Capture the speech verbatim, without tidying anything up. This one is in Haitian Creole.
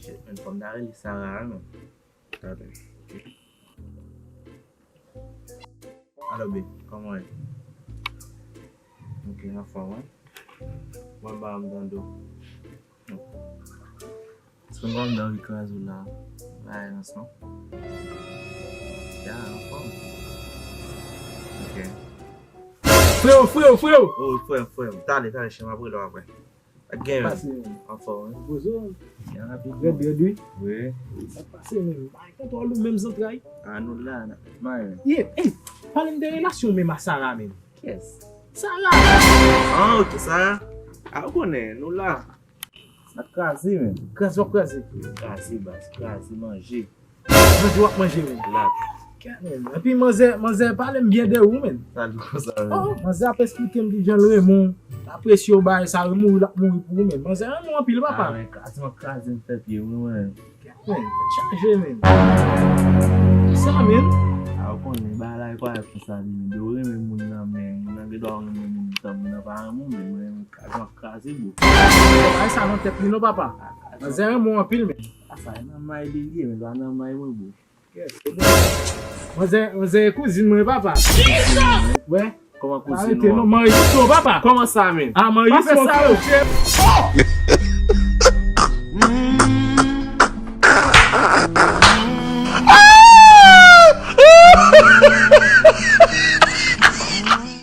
Shit, man, fò m ta rele Sarah, man. Talè. Alo, babe, kòman w ye? Ok, anfòm, wi. Mwen ba m tande w. Èske m pa anvi kraze w la? Vayans, non? Ya, anfòm. Ok. Frewo, frewo, frewo! Oh, frè m, frè m. Talè, talè, chè, m ap rele w apre. Ak gen menm. Pase menm. Anfòm, wi. Poze w. Ya, rapid. Rèd, rèd, wi. Wi. Sa k pase menm? Bay kontwòl ou menm zantray. A, nou la, n ap mare. Ye, ey, pale m de relasyon w menm a Sarah menm. Kiyès? Sarah! Ah, ok, Sarah. A, ou konnen, nou la. N ap kraze, menm. Kraze w ap kraze. Kraze, baz, kraze, manje. Manje w ap manje, menm. Lat. Kè, menm. Epi manzè, manzè pale m byen de ou, menm. Sa di konsa, menm. Oh, manzè ap esplike m kijan l renmen w. L apresye w, bagay sa, l mouri, l ap mouri pou ou, menm. Manzè renmen w anpil, papa. Ah, men kraze, m ap kraze, m fè pye, wi, mwen. Kè, menm. Tèt chaje, menm. Sa, menm. Ah, ou konnen, bagay la enkwayab konsa, li, menm. Yo renmen moun nan, men moun nan gen dwa renmen moun, tan moun nan pa renmen w, men mwen renmen kraze, m ap kraze, bro. Bagay sa nan tèt li, non, papa. Manzè renmen w anpil, menm. A sa, e nan may li ye, men pa nan may mwen, bro. Manzè, manzè e kouzin mwen, papa. Wè. Kòman kouzin ou an? Arete non, manri sou papa. Kòman sa, menm? Ah, manri sou frè.